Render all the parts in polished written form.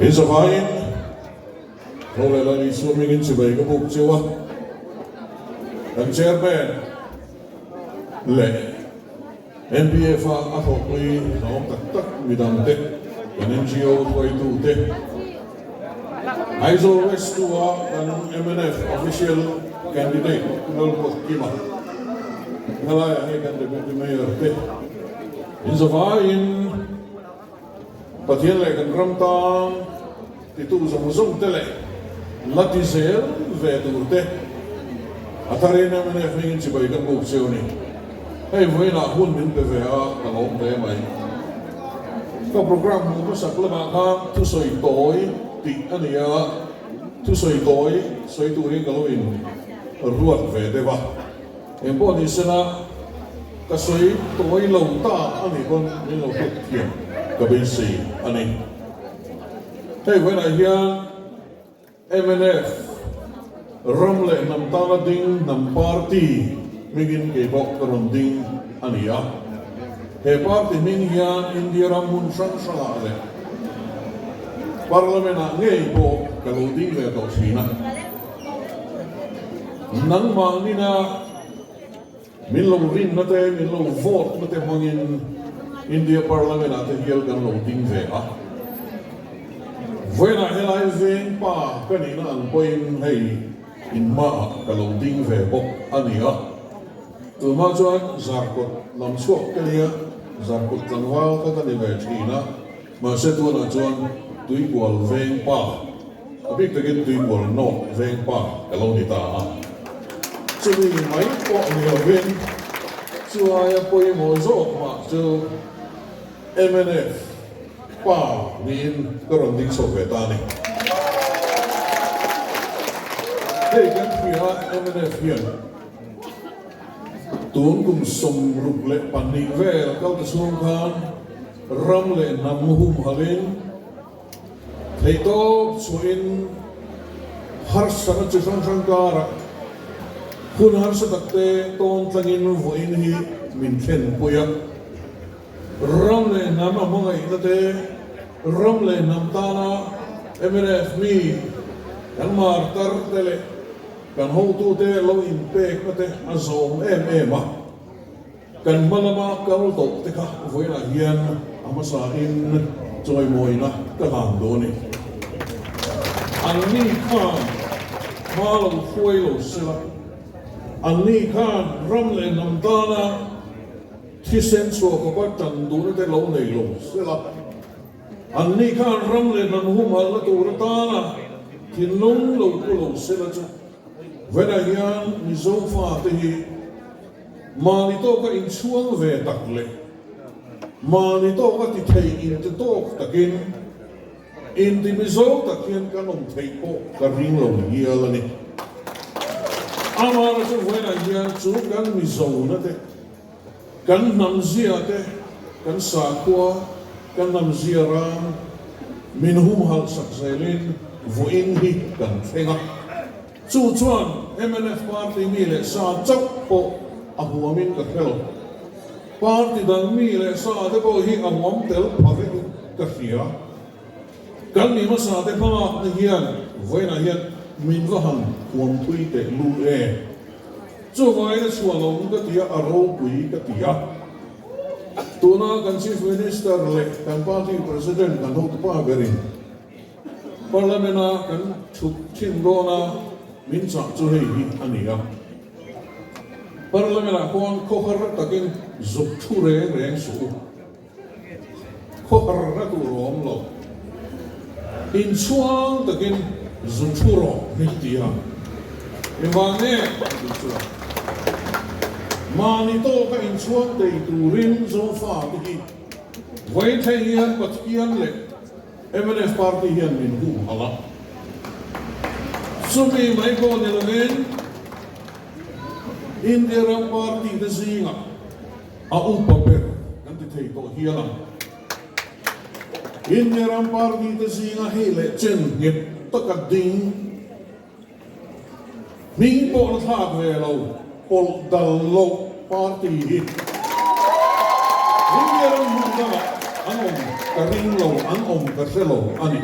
In zavaiin Rorel a Isua hmingin chibai ka buk cheu a, kan Chairman leh MPF a a hlawhpui hlauhawm tak tak midangte, kan NGO hruaitute, Aizawl West tu a kan mnf Official Candidate Lalruatkima, helaiah hei kan Deputy Mayor te in zavaiin Pathian leh kan ram tan titu zawng zawng te leh la ti zel ve tur te a tharin mnf hmingin chibai ka buk cheu a ni. Hei vawiinah hun min pe ve a, ka lawm hle mai. Ka programme hmuh hmasak lamah khan thusawi tawi tih a ni a, thusawi tawi sawi turin ka lo in ruat ve deuh a. Engpawh ni sela, ka sawi tawi lo ta a nih pawn min lo hriat thiam ka beisei a ni. Hei vawiinah hian mnf ram leh hnam tana ding hnam party hmingin kei pawh ka rawn ding a ni a. He party hming hian India ram hmun hrang hrangah leh Parliament-ah ngei pawh ka lo ding ve tawh thin a. Nangmah nina min lo rinna te, min lo vote na te hmangin India Parliament ah te hial kan lo ding ve a. Vawiinah helai veng pa ka nihna ang pawhin hei in hmaah ka lo ding ve bawk a ni a. Tunhma chuan Zarkawt lam chhuak ka nia, Zarkawt tlangval kha ka ni ve thin a. Mahse tunah chuan Tuikual veng pa, a bik takin Tuikual North veng pa ka lo ni ta a. Chumi mai pawh ni lovin chu aia pawimawh zawk mah chu mnf pa niin ka rawn ding chho ve ta a ni. Hei kan hria mnf hian tun kum 62 vel kal ta chhung khan, Ram leh hnam humhalhin, theihtawp chhuahin harsatna chi hrang hrang karah hun harsa takte tawn tlangin vawiin hi min thlenpui a. Ram leh hnam a hmangaihna te, ram leh hnam tana mnf mi kan martar te leh kan hotute lo inpekna te a zawm em em a. Kan hma lama kal tawh te kha vawiinah hian a hmasain chawimawina ka hlan dawn e. Anni khan hma lo hruai lo sela, anni khan ram leh hnam tana thisen chhuah khawpa tan duhna te lo nei lo sela, anni khan ram leh hnam humhalhna tur atana thinlung lo pu lo sela chu vawiinah hian Mizo fate hi Mahni tawka inchhuang ve tak leh mahni tawka ti thei inti tawk takin inti Mizo tak hian kan awm theih pawh ka ring lo hial a ni. Amara chu vawiinah hian chu kan Mizona te, kan hnam zia te, kan sakhua, kan hnam zia ram min humhalh sak zelin vawiin hi kan thleng a. Chu chuan mnf party mi leh sa chauh pawh a huamin ka hre lo. Party dang mi leh sa te pawh hi a huam tel pha vekin ka hria. Kan mi hmasa te hmalakna hian vawiinah hian min va han huam thui teh lul e. Chuvangin a chhuah lo ka ti a, a ropui ka ti a. Tuna kan Chief Minister leh kan party President kan hotupa berin, Parliament-a kan chhuk thin dawn a, min chah chu hei hi a ni a. Parliament-ah khuan khawhar takin zuk thu reng reng suh u. Khawharna tur a awm lo. Inchhuang takin zu thu rawh min ti a. Engvang nge tih chuan mahni tawka inchhuang thei turin Zofate hi vaithei hian Pathian leh Mnf party hian min humhalh a, chumi mai pawh ni lovin India ram party te zingah a upa ber kan ti thei tawh hial ang. India ram party te zinga hei leh chen nghet taka ding Hming pawh la thlak ve lo, pawlh dal loh party hi India ram hmun dangah an awm ka ring lo, an awm ka hre lo a ni.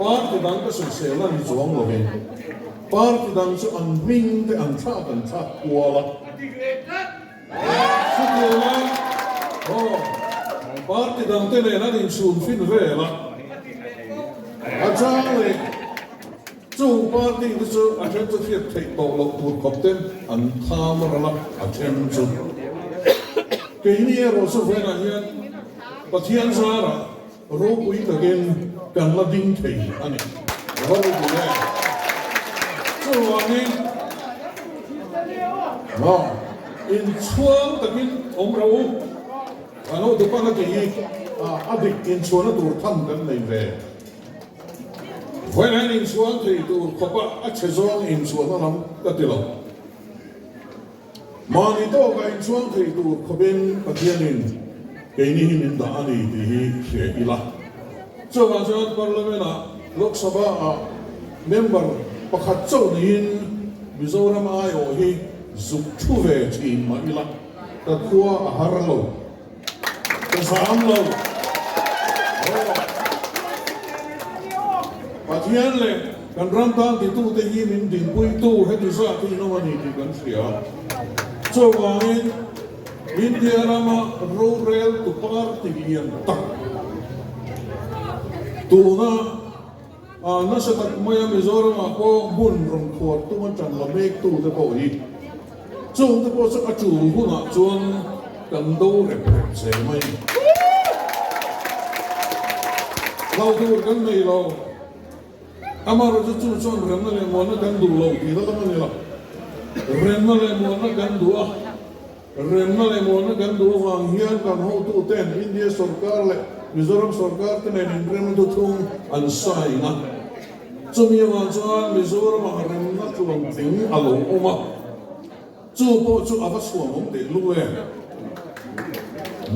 Party dang ka sawisel a ni chuang lovin party dang chu an hming te an thlak an thlak kual a. Chutianga aw party dang te nen an inchhun fin vel a, a chang leh chung party te chu a then chu hriat theih tawh loh tur khawp ten an tham ral a, a then chu keini erawh chu vawiinah hian Pathian zarah Ropui takin kan la ding thei a ni. A va ropui em? Chuvangin inchhuang takin awm rawh u. A lo dupan a tih hi a dik inchhuahna tur tham kan nei ve. Vawiin hian inchhuang thei tur khawpa a chhe zawng inchhuahna lam ka ti lo. Mahni tawkah inchhuang thei tur khawpin Pathianin keini hi min dah a ni tih hi hria ila. Chuvang chuan Parliament-ah Lok Sabha-ah member pakhat chauh niin Mizoram aiawh hi zuk thu ve thin mah ila, ka khua a har lo. Ka zam lo. Aw. Pathian leh kan ram tan titute hi min dinpuitu heti zat hi in awm a ni tih kan hria. Chuvangin India rama roreltu party lian tak tuna nasa tak maia Mizoramah pawh hmun rawn khuar tuma tan la mektute pawh hi Chungte pawh chu a tul hunah chuan kan do rep rep zel mai. Hlau tur kan nei lo. Amaherawhchu chu chuan remna leh muanna kan duh lo tih la lam a ni lo. Remna leh muanna kan duh a, remna leh muanna kan duh avang hian kan hotuten India sorkar leh Mizoram sorkar te nen inremna thuthlung an sign a. Chumi avang chuan Mizoramah remna tluantling a lo awm a, chu pawh chu a va chhuanawm teh lung e.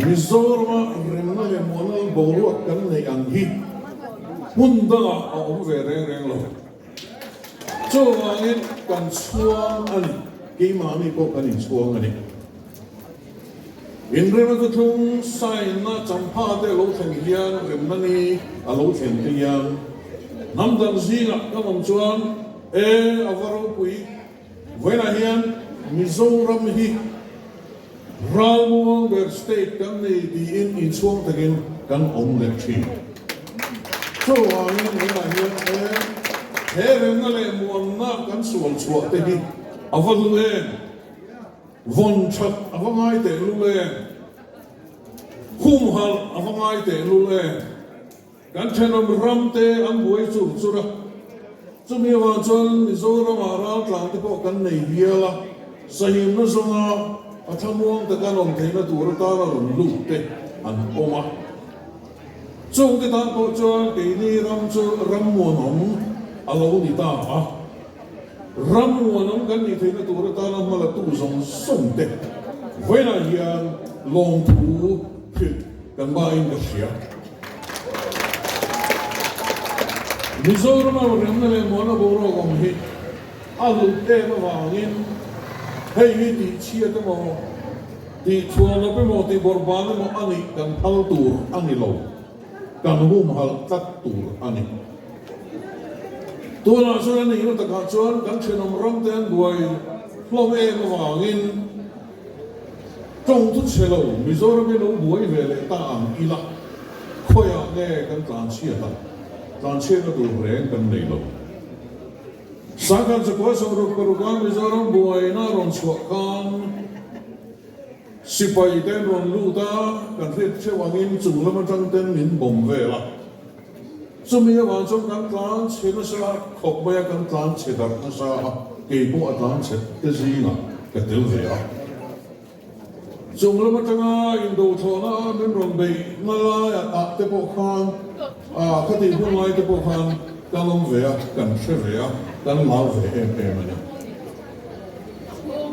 Mizorama remna leh muanal boruak kan neih ang hi hmun dangah a awm ve reng reng lo. Chuvangin kan chhuang a ni, keimahni pawh kan inchhuang a ni. Inremna thuthlung sign-na champha te a lo thlen hian remna ni a lo thlen te hian hnam dang zingah kan awm chuan e a va ropui vawiinah hian Mizoram hi ralmuang ber state kan nei tiin inchhuang takin kan awm leh thin. Chuvangin vawiinah hian e he remna leh muanna kan sual chhuah te hi a va hlu em? Vawn that a va ngai teh lul e, humhalh a va ngai teh lul e. Kan thenawm ram te an buai chur chur a, chumi avang chuan Mizoramah raltlan te pawh kan nei hial a, sahimna zawnga a thlamuang taka an awm theihna tur atana rawn lut te an awm a. Chungte tan pawh chuan keini ram chu ram muanawm a lo ni ta a. Ram muanawm kan nih theihna tur atana hmalatu zawng zawng te vawiinah hian lawmthu hrilh kan bain ka hria. Mizorama remna leh muanna boruak awm hi a hlut em avangin hei hi tihchhiat emaw, tihchhuanlawp emaw, tihbawrhban emaw a nih kan phal tur a ni lo. Kan humhalh tlat tur a ni. Tunah chuan a nihna takah chuan kan thenawm ram te an buai hlawm em avangin tawng thu chhe lo Mizoram hi lo buai ve leh ta ang ila khawiah nge kan tlanchhiat a, tlanchhiatna tur reng kan nei lo. Sangkhat zakua sawmruk paruka Mizoram buaina rawn chhuah khan, Sipai te an rawn lut a, kan hriat theuh angin chung lam atang ten min bawm vel a. Chumi avang chuan kan tlan chhe nasa khawp mai a, kan tlan chhe darh nasa a, kei pawh a tlan chhe te zingah ka tel ve a. Chung lam atanga indothlawhna a min rawn beih na laia ah te pawh khan, ah khatih hun lai te pawh khan kan awm ve a, kan hre ve a, kan lau ve em em a ni.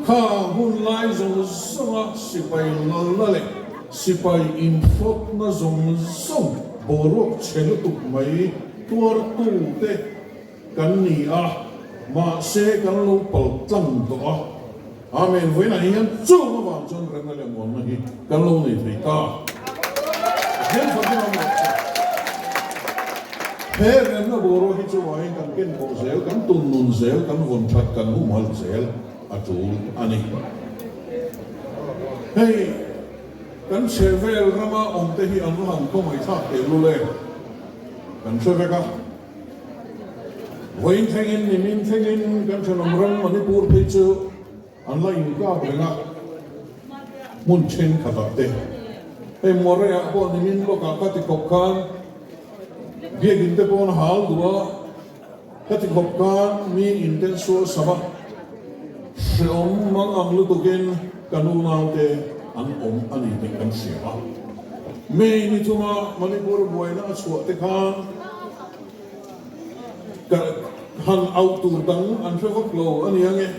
Kha hun lai zawng zawnga sipai lalna leh sipai inhrawtna zawng zawng boruak chhe lutuk mai tuartute kan ni a, mahse kan lo pal tlang tawh a. Amen. Vawiinah hian chung avang chuan remna leh muanna hi kan lo nei thei ta. Pathian fak in awm rawh se. He remna boruak hi chuain kan ken pawh zel, kan tun nun zel, kan vawn that, kan humhalh zel a tul a ni. Hei kan chhehvel rama awmte hi an va han khawngaihthlak teh lul e, kan hre vek a. Vawiin thlengin, nimin thlengin kan thenawm ram Manipur phei chu An la inkap reng a, hmun thenkhatah te. Hei Moreh-ah pawh nimin lawkah ka ti khawp khan biakinn te pawh an hal duh a, ka ti khawp khan mi inten sual sam a, hrehawm mang ang lutukin kan unaute an awm a ni tih kan hria a. May ni thuma Manipur buaina a chhuah te khan ka han auh tur dang an hre vak lo a ni ange.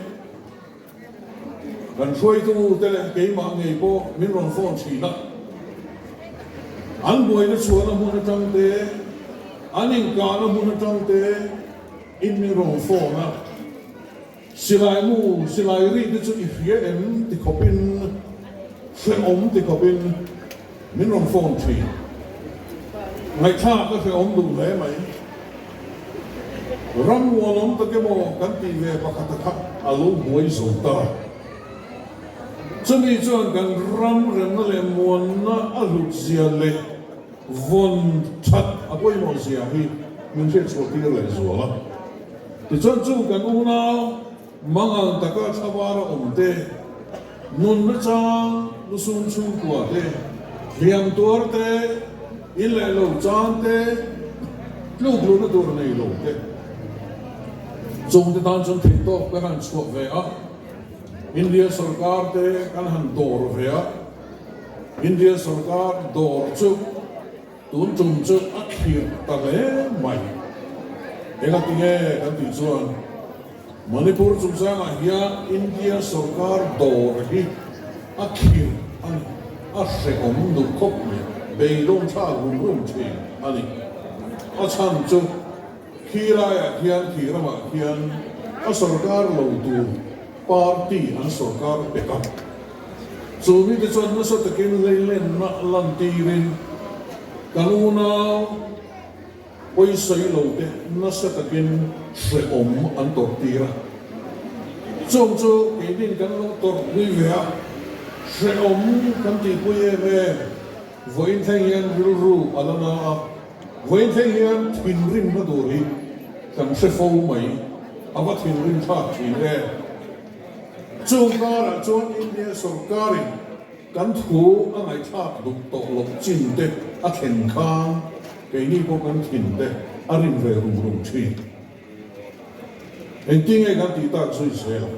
Kan hruaitu te leh keimah ngei pawh min rawn phone thin a, an buaina chhuahna hmun atang te, an inkahna hmun atang te in min rawn phone a, silai mu, silai ri te chu i hria em ti khawpin, hrehawm ti khawpin Min rawn phone thin. Ngaihthlak a hrehawm duh hle mai. Ram muanawm tak emaw kan tih ve pakhat a kha a lo buai zo ta. Chumi chuan kan ram remna leh muanna a hlut zia leh vawn that a pawimawh zia hi min hriatchhuah tir leh zual a. Tichuan chu kan unau Mangang taka thlavara awm te, nunna chang lusum chhungkua te, hliam tuar te, in leh lo chan te, tluk luhna tur nei lo te, chungte tan chuan theihtawp kan han chhuah ve a, India sorkar te kan han dawr ve a, India sorkar dawr chu. Tun tum chu a thlir ta hle mai. Engati nge kan tih chuan Manipur chungchangah hian India sorkar dawr hi a thlir a ni, a hrehawm duh khawp mai, beidawng thlak rum rum thin a ni. A chhan chu khi laiah khian, khi ramah khian a sorkar lo tur party an sorkar pek a. Chu mite chuan nasa takin leilenna lantirin kan unau pawisawi lote nasa takin hrehawm an tawrhtir a. Chung chu keinin kan lo tawrhpui ve a, hrehawm kan tihpui em em. Vawiin thleng hian rilru a la na a, vawiin thleng hian thinrimna tur hi kan hre fo mai, a va thinrim thlak thin em. Chung karah chuan India sorkarin kan thu a ngaihthlak duh tawh loh chin te a thlen khan keini pawh kan thin te a rin ve rum rum thin. Engtin nge kan tih tak zui zel ang?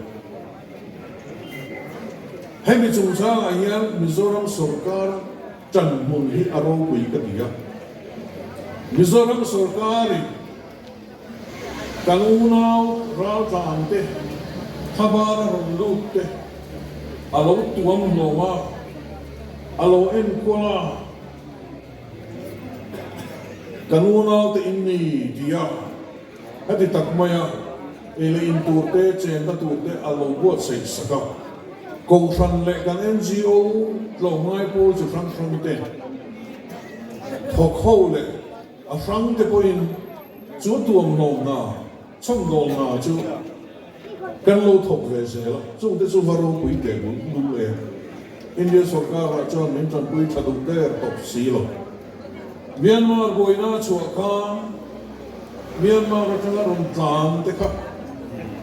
Hemi chungchangah hian Mizoram sorkar tan hmun hi a ropui ka ti a. Mizoram sorkarin Kan unau raltlan te, thlabar a rawn lut te a lo tuam hlawm a, a lo enkual a, kan unau te in ni ti a, heti tak mai a, ei leh in tur te, chenna tur te a lo buatsaih sak a. Kohhran leh kan NGO tlawmngai pawl chi hrang hrang te thawk ho leh A hrang te pawhin chu tuamhlawmna, chhawmdawlna chu kan lo thawk ve zel a, chungte chu va ropui teh bul lul e. India sorkarah chuan min tanpui tha duh der tawp si lo. Myanmar buaina a chhuah khan Myanmar atanga rawn tlan te kha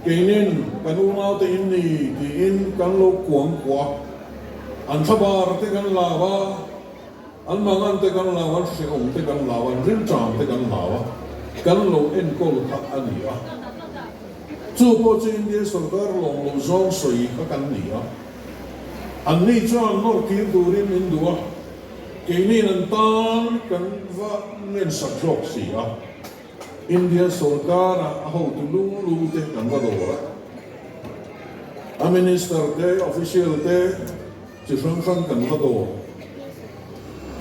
keinin kan unaute in ni tiin kan lo kuang kuah a, an thlabar te kan la va, An mangan te kan lau, an hrehawm te kan lau, an rilṭam te kan lau a, kan lo enkawl kha a ni a. Chu pawh chu India sorkar lawm lo zawng sawi kha kan ni a. Anni chuan nawr kir turin min duh a, keiniin an tan kan va ngensak zawk si a. India sorkara a hotu lu lu te kan va dawr a, a minister te, official te, Chi hrang hrang kan va dawr.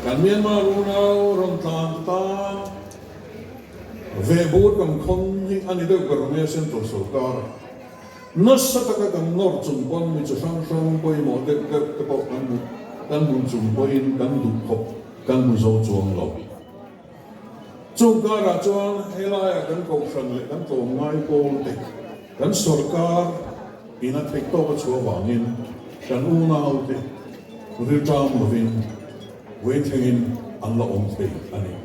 Kan Myanmar unau rawn tlan tan ve bur kan khawn hi a ni deuh ber mai a Central sorkar nasa taka kan nawr chung pawn mi chi hrang hrang pawimawh deuh deuh te pawh kan hmu kan hmu chung pawhin kan duh khawp kan hmu zo chuang lo. Chung karah chuan helaiah kan kohhran leh kan tlawmngai pawl te kan sorkar in a theih tawk a chhuah vangin kan unau te rilṭam lovin vaithlengin an la awm thei a ni.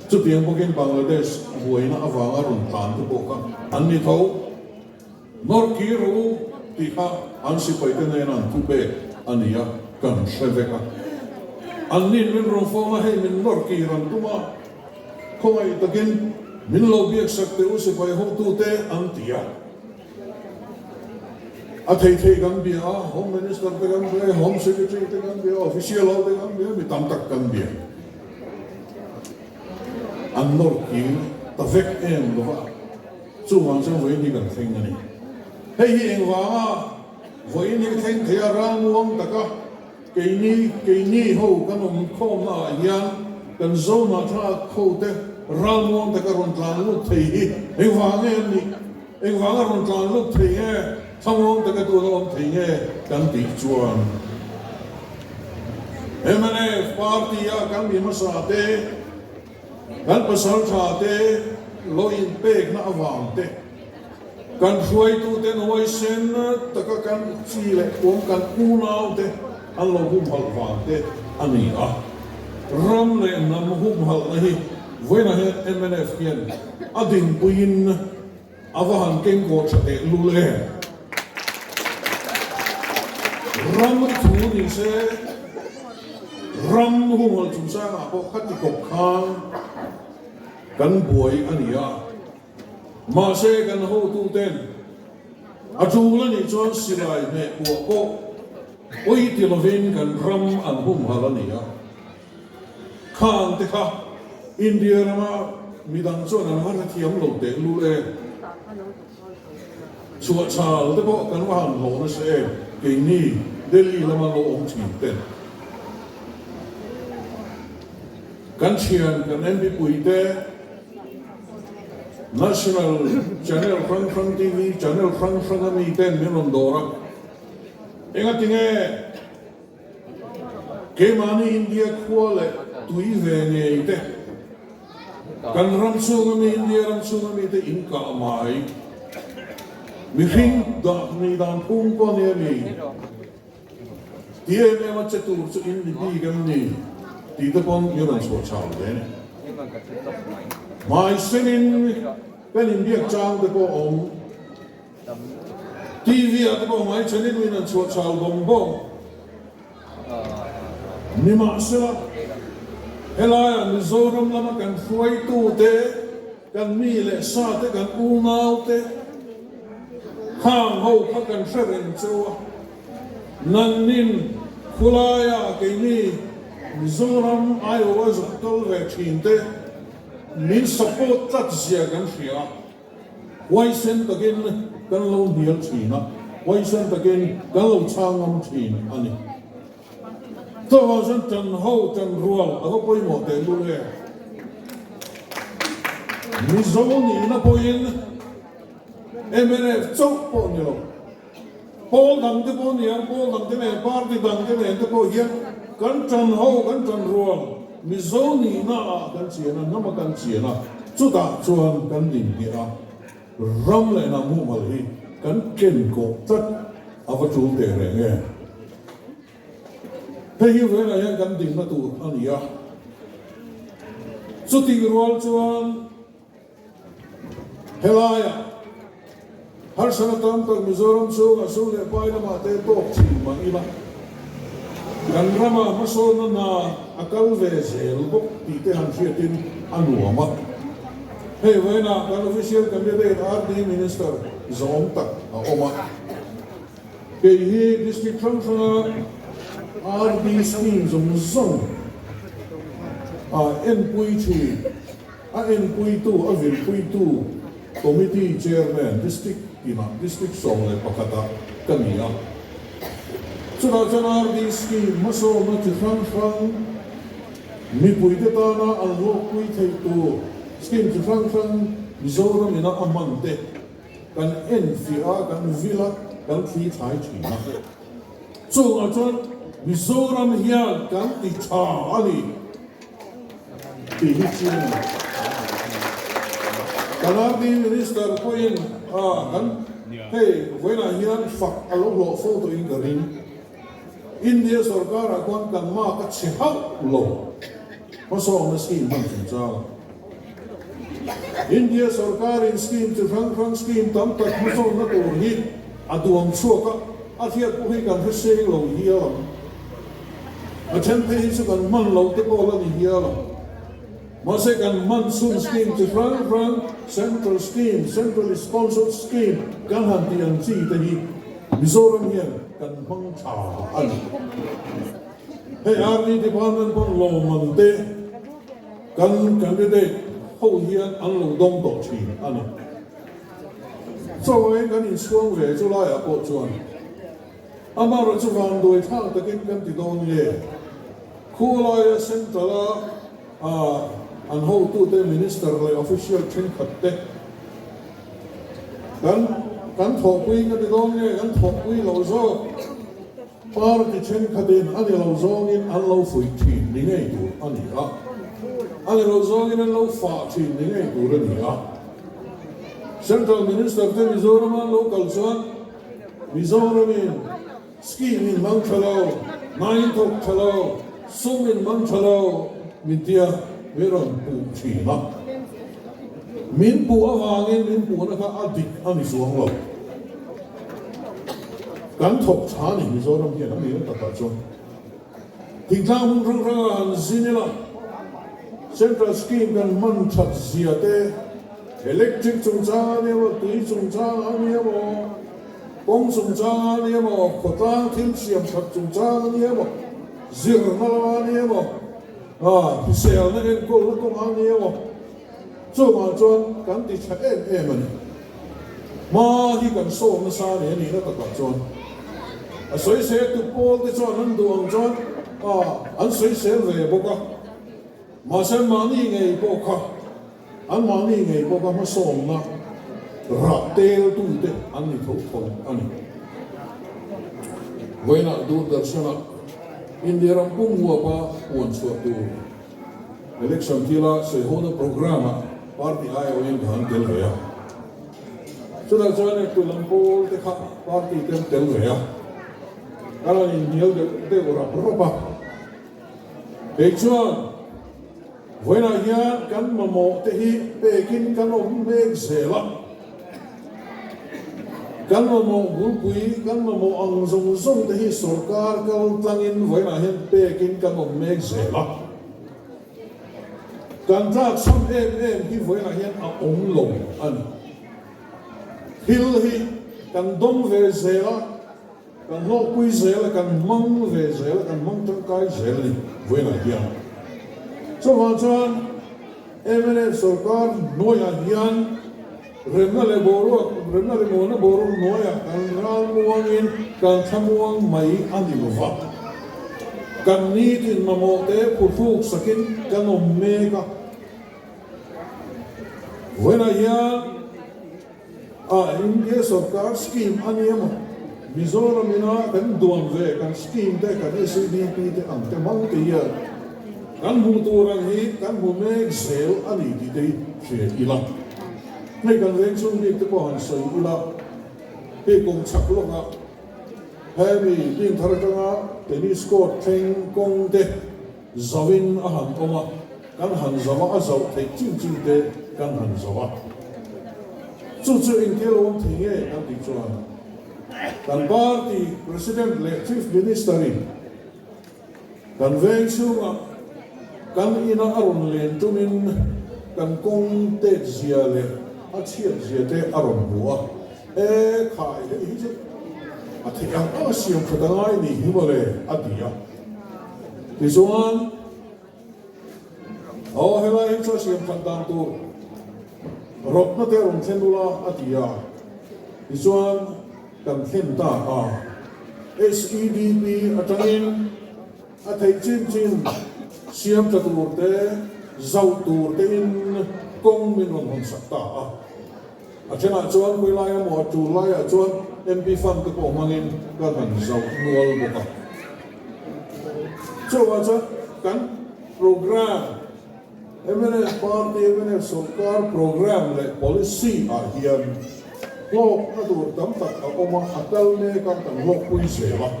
Chutiang bawkin Bangladesh buaina avanga rawn tlan te pawh kha an ni tho. Nawr kir rawh u tih kha an sipaite nen an thu pek a ni a, kan hre vek a. An nin min rawn fawm a, hei min nawr kir an tum a, khawngaih takin min lo biaksak teh u sipai hotute an ti a. A thei thei kan bia a, Home Minister te kan bia, Home Secretary te kan bia, Official ho te kan bia, mi tam tak kan bia. An nawr kir ta vek em lo va. Chuvang chuan vawiin hi kan thleng a ni. Hei hi engvanga vawiin hi thleng thei a ralmuang taka keini keini ho kan awm khawmna ah hian kan Zohnahthlak ho te ralmuang taka rawn tlan lut thei hi engvang nge an nih? Engvanga rawn tlan lut thei nge? Thlamuang taka tuna awm thei nge kan tih chuan mnf party a kan mi hmasa te Kan pasaltha te lo inpekna avang te, kan hruaitute nuaisen taka kan chi leh kuam kan unau te an lo humhalh vang te a ni a. Ram leh hnam humhalhna hi vawiinah hian mnf hian a dinpuiin A va han keng kaw tha teh lul em? Ram thu ni se, ram humhalh chungchangah pawh khati kawp khan kan buai a ni a. Mahse kan hotuten a tul a nih chuan silai hmeh puah pawh pawi ti lovin kan ram an humhalh a ni a. Khang te kha India rama midang chuan an va hrethiam lo teh lul em? Chhuahchhal te pawh kan va han hlawh nasa em keini Delhi lama lo awm thin ten. Kan thian kan MP pui te National channel hrang hrang TV channel hrang hrang a mi ten min rawn dawr a, engatinge? Keimahni India khua leh tui ve ngei te, kan ram chhunga mi India ram chhunga mite in kah mai. Mihring dah ni dan phung pawh nia mi ti em em a che tur chu in ni bik em ni tih te pawn i rawn chhuah chau ve ni. Hmaisenin kan inbiak chang te pawh awm. TV ah te pawh hmaichhanin min an chhuah chau bawng bawng. Nimahsela, helaiah Mizoram lama kan hruaitute, kan mi leh sate, kan unaute khang ho kha kan hre reng cheu a. Nangnin khulaiah keini Mizoram aiawha zuk kal ve thinte min support tlat zia kan hria a. Huaisen takin kan lo hnial thin a, huaisen takin kan lo chhang ngam thin a ni. Chuvang chuan tan ho, tan rual a va pawimawh teh lul em? Mizo nihna pawhin mnf chauh pawh ni lo, pawl dang te pawh ni ang, pawl dang te nen, party dang te nen te pawh hian kan tan ho, kan tan rual Mizo nihna ah kan chian a, hnama kan chian a, chutah chuan kan dinhniah a, ram leh hnam humhalh hi kan ken kawh tlat a va tul teh reng em? Hei hi velah hian kan dinna tur a ni a, chutih rual chuan, Helaiah harsatna tam tak Mizoram chhungah sum leh pai lamah te tawk thin mah ila, kan ramah hmasawnna hna a kal ve zel bawk tih te han hriatin a nuam a. Hei vawiinah kan official candidate RD Minister zawm tak a awm a. Kei hi district hrang hranga RD scheme zawng zawng a enpui thin. A enpuitu, a vilpuitu Committee Chairman District tinah District 11 ah ka ni a. Chutah chuan RD Scheme hmasawmna chi hrang hrang, mipuite tana an hlawkpui theih tur scheme chi hrang hrang Mizoram ina a hman te kan enfiah a, kan vil a, kan thli thlai thin a. Chungah chuan Mizoram hian kan ti tha a ni. tih hi chiang a ni. Kan RD Minister pawhin kan hei vawiinah hian fak a lo hlawh fo tawhin ka ring. India sorkarah khuan kan mark a chhe hauh lo hmasawmna scheme hman chungchang a. India sorkarin scheme chi hrang hrang scheme tam tak hmasawnna tur hi a duang chhuak a, a hriat pawh hi kan hre seng lo hial ang. A then phei hi chu kan hman loh te pawh la ni hial ang. Mahse kan hman chhun scheme chi hrang hrang, central scheme, centrally sponsored scheme kan han tih ang chi te hi Mizoram hian kan hmang tha a ni. Hei RD department pawn lawmman te kan candidate ho hian an lo dawng tawh thin a ni. Chuvangin kan inchhuang ve chu laiah pawh chuan amaherawhchu chu vanduai thlak takin kan ti dawn nge? Khulaia Central-a an hotute Minister leh Official thenkhat te kan kan thawhpui ka ti dawn nge kan thawhpui lo zawk party thenkhatin a ni lo zawngin an lo fuih thin ni ngei tur a ni a, a ni lo zawngin an lo fah thin ni ngei tur a ni a. Central Minister te Mizorama an lo kal chuan Mizoramin Scheme in hmang tha lo, hna in thawk tha lo, sum in hmang tha lo min tia min rawn puh thin a. Min puh avangin min puhna kha a dik a ni chuang lo. Kan thawk tha a ni Mizoram hian a nihna takah chuan. Thingtlang hmun hrang hrangah han zin ila Central Scheme kan hman that zia te, Electric chungchang a ni emaw, tui chungchang a ni emaw, Kawng chungchang a ni emaw, khawtlang thil siam that chungchang a ni emaw, zirna lama a ni emaw, hriselna enkawlna kawng a ni emaw, chungah chuan kan ti tha em em a ni. Hma hi kan sawm nasa a ni a nihna takah chuan a sawisel tu pawl te chuan an duh ang chuan an sawisel ve bawk a, mahse mahni ngei pawh kha Anmahni ngei bawka hmasawmna rah teltute an ni tho tho a ni. Vawiinah Doordarshan-ah India ram pum huapa puan chhuah tur election thila sawihona programme-ah party aiawhin ka han tel ve a. Chutah chuan ektu lam pawl te kha party te an tel ve a, kan han inhnial deuh deuh rap rap a. Kei chuan Vawiinah hian kan mamawh te hi pekin kan awm mek zel a. Kan mamawh bulpui, kan mamawh ang zawng zawng te hi sorkar kal tlangin vawiinah hian pekin kan awm mek zel a. Kan tlakchham em em hi vawiinah hian a awm lo a ni. Thil hi kan dawng ve zel a. Kan hlawkpui zel a, kan hmang ve zel a, kan hmang tangkai zel a ni vawiinah hian. Chuvang chuan mnf sorkar hnuaiah hian remna leh boruak, remna leh muanna boruak hnuaiah kan ralmuangin kan thlamuang mai a ni lo va. Kan nitin mamawh te phuhruk sakin kan awm mek a. Vawiinah hian. A India sorkar scheme a nia maw? Mizoram ina kan duan ve kan scheme te kan SEDP te ang te hmang te hian kan hmuh tur ang hi kan hmu mek zel a ni tih te hi hria ila. Hei kan veng chhung bik te pawh han sawi ila, hei kawng chhak lawkah hemi Dinthar atanga tennis court thleng kawng te zauhin a han awm a. Kan han zauh a, a zauh theih chin chin te kan han zauh a. Chu chu engtia lo awm thei nge kan tih chuan kan party President leh Chief Minister in kan veng chhungah kan ina a rawn len tumin kan kawng tet zia leh a chhiat zia te a rawn hmu a, E khai hei hi chu a theih ang ang a siam that a ngai ni hi mawle a ti a. Tichuan. Aw helai hi chu a siam that dan tur rawtna te a rawn thlen ula a ti a, tichuan kan thlen ta a, SEDP atangin a theih chin chin siam tha tur te zauh tur te in kawng min rawn hawn sak ta a. A thenah chuan khawi lai emaw a tul laiah chuan MP fund te pawh hmangin kan han zauh nual bawk a. Chuvang chuan kan programme Mnf party, mnf sawrkar programme leh policy ah hian hlawkna tur tam tak a awm a, a kal mek a, kan hlawkpui zel a.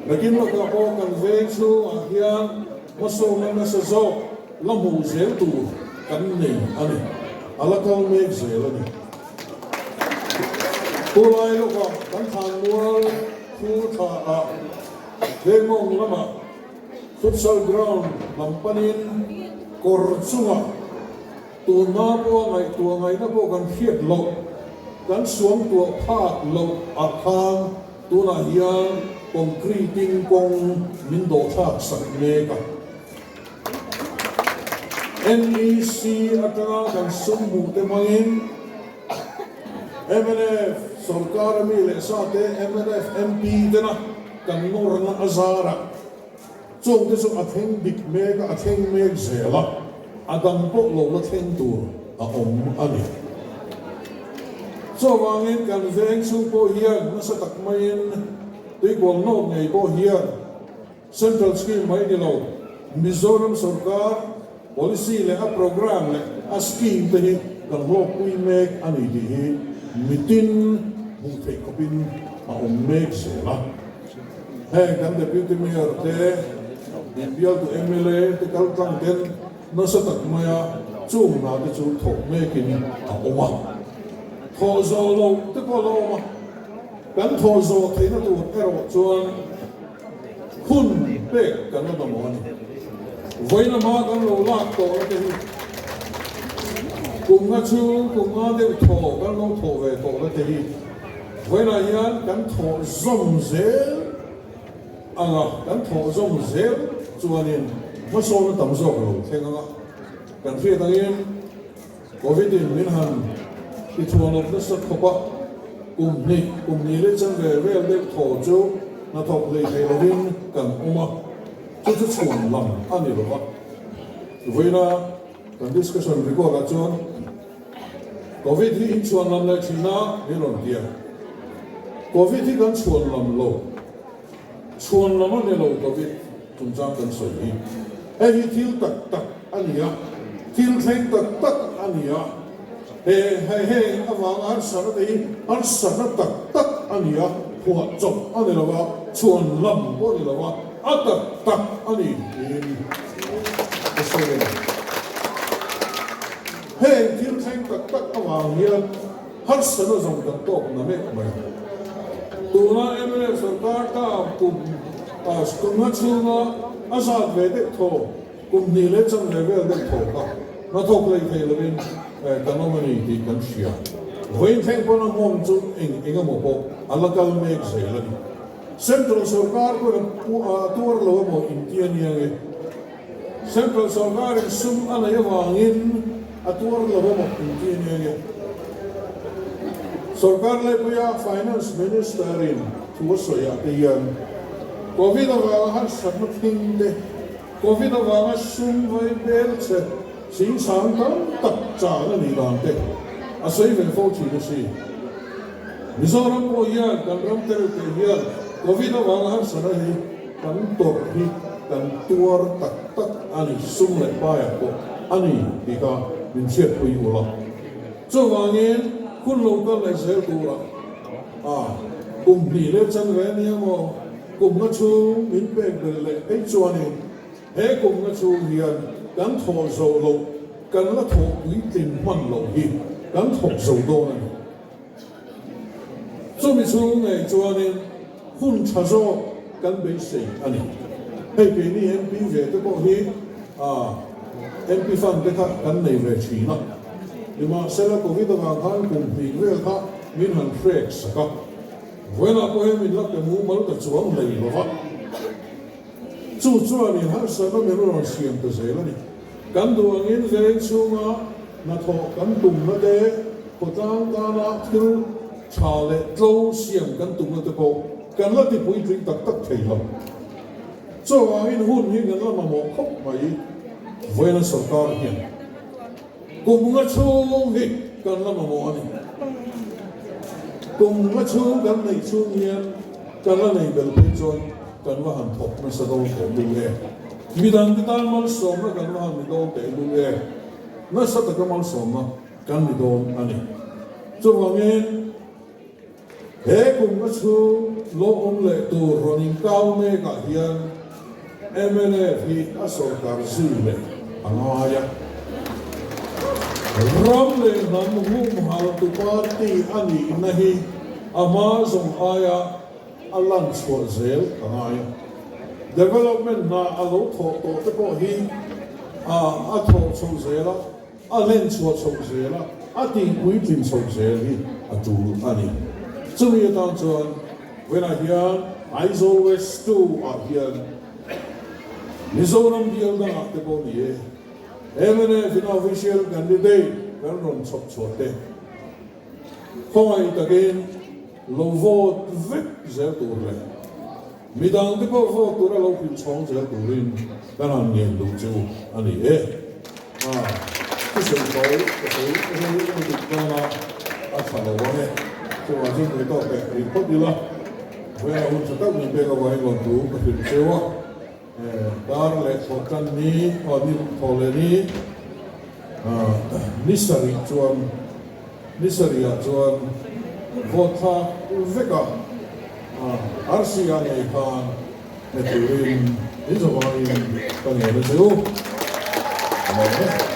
Nakin lawkah pawh kan veng chhungah hian hmasawmna nasa zawk la hmuh zel tur kan nei a ni, a la kal mek zel a ni. Tulai lawkah kan thlanmual thu thla ah Vengmawng lamah Futsal ground lam panin kawr chungah tunhma pawha ngaihtuah ngaihna pawh kan hriat loh, kan suangtuah phak loh ah khan tunah hian concrete-in kawng min dawhthlak sak mek a. NEC atanga kan sum hmuh te hmangin mnf sorkar ami leh sa te, mnf MP tena kan nawrna a zarah chung te chu a thleng dik mek a, a thleng mek zel a, a dang pawh lo la thleng tur a awm a ni. Chuvangin kan veng chhung pawh hian nasa tak maiin tuikual nawk ngei pawh hian Central scheme mai ni lo, Mizoram sorkar policy leh a programme leh a scheme te hi kan hlawkpui mek a ni tih hi mitin hmuh theih khawpin a awm mek zel a. Heng kan Deputy Mayor te, inbialtu mla te kaltlang ten nasa tak maia chung hna te chu thawk mekin a awm a. Thawh zawh loh te pawh a la awm a, kan thawh zawh theihna tur erawh chuan, Hun pek kan la mamawh a ni. Vawiin hma kan lo lak tawh la te hi kum nga chhung kum nga deuh thaw kan lo thawh ve tawh la te hi vawiinah hian kan thawh zawm zel ang a, kan thawh zawm zel chuanin hmasawnna tam zawk a lo thleng ang a, kan hriat angin Covid in min han ti chhuanawp nasa khawp a, kum hnih, kum hnih leh chan ve vel deuh thaw chu hnathawk hlei thei lovin kan awm a, chu chu chhuan lam a ni lo va. Vawiina kan discussion record ah chuan Covid hi in chhuan lam leh thin a min rawn ti a, Covid hi kan chhuan lam lo, chhuan lam a ni lo Covid. Chungchang kan sawi hi hei hi thil tak tak a ni a, thil thleng tak tak a ni a, he hei heng avanga harsatna te hi harsatna tak tak a ni a, phuah chawp a ni lo va, chhuan lam pawh a ni lo va, a tak tak a ni tiin ka sawi a ni. Heng thil thleng tak tak avang hian harsatna zawng kan tawk na mek mai. Tuna mnf sorkar term kum kumna chhunga a zat ve deuh thaw, kum hnih leh chan ve vel deuh thaw kha hnathawk lei thei lovin kan awm a ni tih kan hria. Vawiin thleng pawn a nghawng chu eng eng emaw pawh a la kal mek zel a ni. Central sorkar pawhin a tuar lo emaw inti a nia nge? Central sorkarin sum a neih avangin a tuar lo a mawk inti a nia nge. Sorkar laipuia Finance Minister-in thu a sawi ah te hian Covid avanga harsatna thleng te, Covid avanga sum vai bel che singsang tam tak chan a nih dan te a sawi ve fo thin a si. Mizoram pawh hian kan ram tereuh te hian Covid avanga harsatna hi Kan tawrh hi kan tuar tak tak a ni, sum leh paiah pawh a ni tih kha min hriatpui u la. Chuvangin hun lo kal leh zel turah a kum hnih leh chan ve nia maw, kum nga chhung min pek belh leh phei chuanin he kum nga chhung hian kan thawh zo loh, kan la thawh puitlin hman loh hi kan thawk zo dawn a ni. Chumi chhung ngei chuanin hun tha zawk kan beisei a ni. Hei keini MP ve te pawh hi MP fund te kha kan nei ve thin a, nimahsela Covid avang khan kum hnih vel kha min han hrek sak a, vawiinah pawh hian min la pe mumal ta chuang hlei lo va, chu chuanin harsatna min rawn siam ta zel a ni. Kan duh angin veng chhunga hnathawh kan tumna te, khawtlang tana thil tha leh tlo siam kan tumna te pawh kan la ti puitling tak tak thei lo. Chuvangin hun hi kan la mamawh khawp mai. Vawiina sorkar hian kum nga chhung hi kan la mamawh a ni. Kum nga chhung kan neih chhung hian kan la nei bel phei chuan kan va han thawk nasa dawn tawh lu em. Midangte tan malsawmna kan va han ni dawn teh lul e. Nasa taka malsawmna kan ni dawn a ni. Chuvangin he kum ka chhung lo awm leh tur rawn inkau mekah hian mnf hi a sawrkar zui leh a ngai a. Ram leh hnam humhaltu party a nihna hi a hma zawng aia a lan chhuah zel a ngai a. Development hna a lo thawh tawh te pawh hi a thawh chho zel a, a len chhuah chho zel a, a tihpuitlin chho zel hi a tul a ni. Chumi atan chuan vawiinah hian Aizawl West 2 ah hian Mizoram bial dangah te pawh ni e, mnf in official candidate kan rawn chhawp chhuah te khawngaih takin lo vote vek zel tur leh midang te pawh vote tura lo hrilh chhawng zel turin kan han ngen duh chu a ni e. A, thu sawi tho ka sawi rei lutuk dawn a, a tha lo ang e. Chuvang chuan tui tawk leh rih phawt ila, vawiin a hun tha tak min pek avangin rawn thu ka hrilh cheu a. Dar leh thawh tan ni, aw ni thawh leh ni, ni sarih chuan, ni sarihah chuan vote thlak vek a, RC a ngei khan hne turin in zavangin ka ngen a che u. Lawm e.